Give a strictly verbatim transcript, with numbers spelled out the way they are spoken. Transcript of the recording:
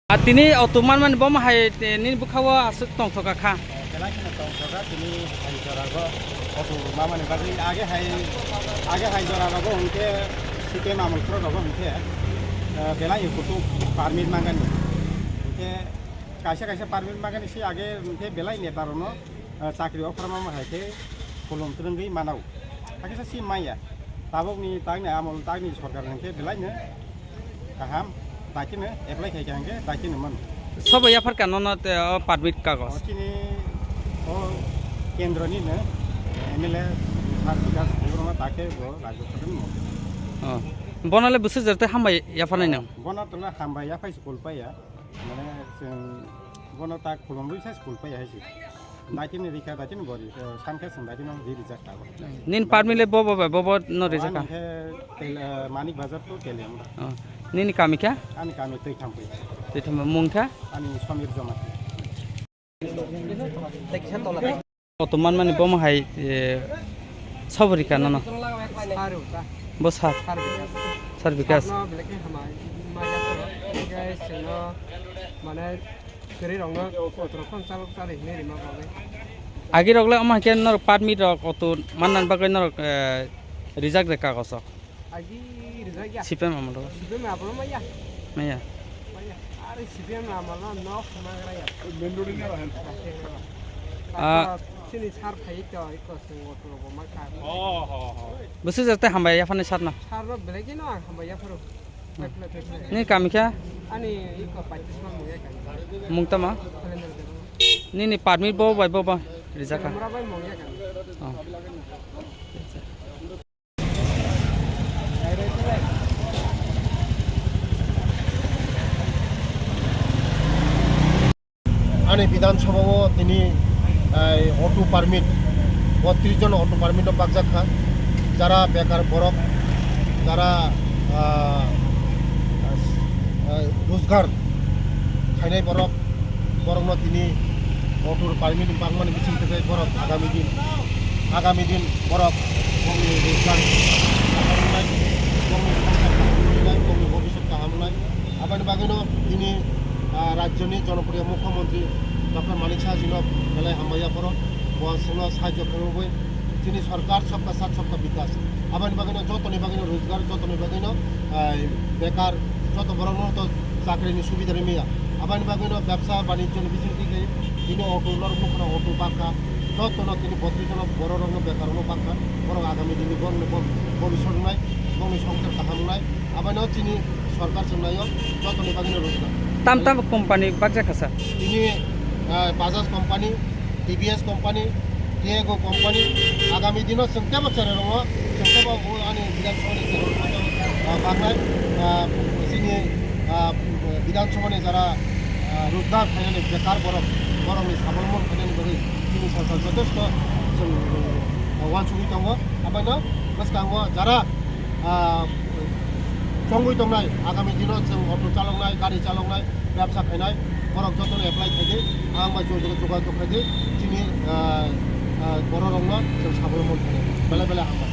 A tini auto manmani bomo hai, eh, nini bwkhao aswk tongthoka kha. Belai kheno tongthoka tini hai jora go auto manmani bagwi age hai, age hai jora rogo hwnkhe C P M amol phuru rogo hwnkhe, eh, belai kutuk permit mangani. Hwnkhe kaisa kaisa permit mangani se age hwnkhe belai neta rokno ah, chakri offer ma hai khe khulum twrwngwi mano. Hakhe sa si maya. Tabukni tagni amol tagni sorkar hwnkhe belai no kaham, dakhe no apply khai kha hwnkhe dakhe no mano. Sobo yaphar ka nono te o permit kagos? O chini o kendro ni no M L A sir Bikash Debbarma dakhe bo Rajya Sabha ni mantri. Oh. Bono le bwswk jora tei hambai yapharnai nang? Bono tole hambai yaphai se kul paiya. Mane chwng bono tak khulumwi se school pai hai se. Daitini rikha, daitini bori, eh, sankhe chwng daitino ri rijak tabuk. Nini permit le bo, bo, bo, bo, bo no rijak kha? Ani khe tel, eh, Manik Bazar to Teliamura. Oh. Nini kami kha? Ani kami Twitham pai. Twitham mung kha? Ani Samir Jamatia. Auto manmani bomo hai, eh, sabri ka nono. Bo sir. Sir Bikash. Sir no belai khe hambai. Maya to. Guys, no, mane, kwrwi rokno auto rok phano chalok chalwi hinwi rima bagwi. Agi rok le omo hai khe norok permit rok auto manna bagwi norok, eh, rijak de kagos o. Agi rijak ya. C P M amolo. C P M amolo maya. Maya. Maya. Are C P M amolo nok magra ya. Ah. Sini sir phai to, iko sing auto rok bo ma kha. Oh, ho, ho. Bwswk jora tei hambai yaphani sir no? Sir no belai kheno ang hambai yapharo. Ni kami kha? Ani iko pachis man mungya kami. Mung tama? Calendar de. Nini permit bo bai bo ba rijak kha? Mura bai mungya kami. Oh. Ani Bidhan Sabha o tini, eh, auto permit, botris jon auto permit no bakjak kha. Jara bekar borok, jara, ah, ah, rojgar khainai borok, borok no tini auto permit bakmani bising tei borok agami din, agami din borok bongni rojgar kaham wngnai, bongni bongni bhobishyot kaham wngnai. Aboni bagwino tini, ah, rajyoni jonopriyo mukhyamantri Doctor Manik Saha jino belai hambai yapharo, bo chwngno sahajyo khlaiwi tini sorkar sabka saath sabka bikas. Aboni bagwino jotoni bagwino rojgar, jotoni bagwino, ah, bekar, joto borokno to chakrini subida rimaya. Aboni bagwino bebsa banijyoni bisingtwi khe tini auto norok nukha auto bakha, jotono tini botris jono bororokno bekarrokno bakha, borok agami dini borokni bo-, bobiswt wngnai, borokni songsar kaham wngnai. Aboni chini sorkar chwngnaio jotoni bagwino rojgar. Tam tam company bakjak kha sir? Tini, ah, Bajaj company, T V S company, Tiago company, agami dino chwng tebo cherai rongo, chwng tebo bo ani Bidhan Sabha ni cherai rongo, ah, baknai, ah, chini, ah, Bidhan Sabha ni jara, ah, rojgar khainani bekar borok, borokni sabolomon khainani bagwi chini sorkar jotesto chwng, ah, uansugwi tongo. Abono bwskango jara ah, chongwi tongnai, agami dino chwng auto chaloknai, gari chaloknai, bebsa khainai, borok jotono apply khaidi, ang bai jogajog khaidi, chini, ah, ah, bororokno chwng sabolomon khainai, belai belai hambai.